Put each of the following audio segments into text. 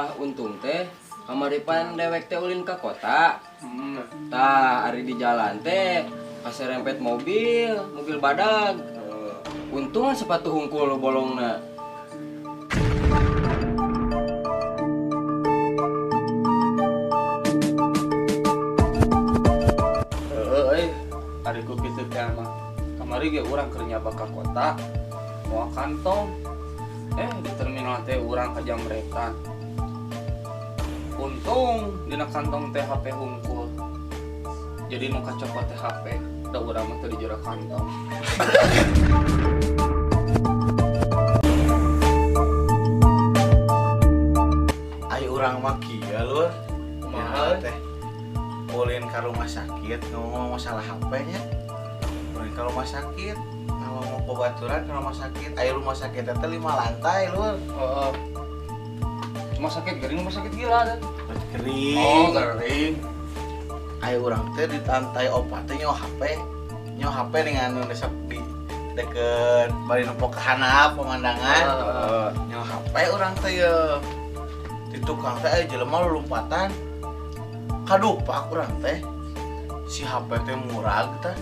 masalah untung teh, kamari pan dewek teh ulin ka kota. Tah, ari di jalan teh kaserempet mobil, mobil badag. Untung sepatu hungkul bolongna. Heeh euy, ari ku kitu teh mah. Kamari ge urang keur nyaba ka kota, moal kantong. Di terminal teh urang kajamretan. Untung dina kantong teh HP hungkul. Jadi nu kacopot teh HP, da urang mah teu di jero kantong. Ayo urang mah kieu lur. Kumaha teh? Ulin ka rumah sakit ngomong masalah HP nya. Ulin ka rumah sakit, ngomong babaturan ka rumah sakit. Ayo rumah sakit teh 5 lantai lur. Heeh. Rumah sakit gering, rumah sakit gila teh. Gering. Oh, gering. Ayo urang teh di lantai 4 teh nyawa HP. Nyawa HP dengan nu resep di deket bari nempo ke handap pemandangan. Heeh. Nyawa HP urang teh ye. Di tukang teh aya jelema lompatan. Kadupak urang teh. Si HP teh murag teh.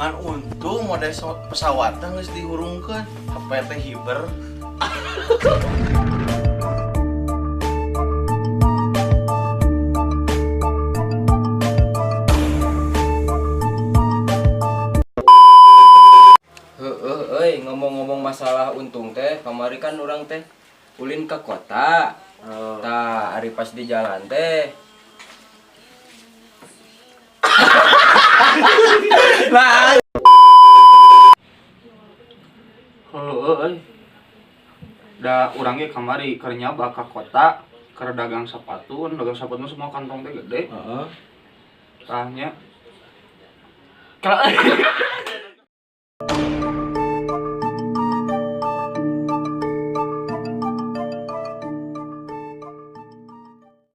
Ngan untung mode pesawat teh geus dihurungkeun. HP teh hiber. Heeh euy, ngomong-ngomong masalah untung teh, kamari kan urang teh ulin ke kota. Tah, ari pas di jalan teh. Lah. Heeh euy. Da urang ge kamari keur nyaba ka kota, keur dagang sepatu, dagang sepatu semua kantong teh gede. Heeh. Tah nya.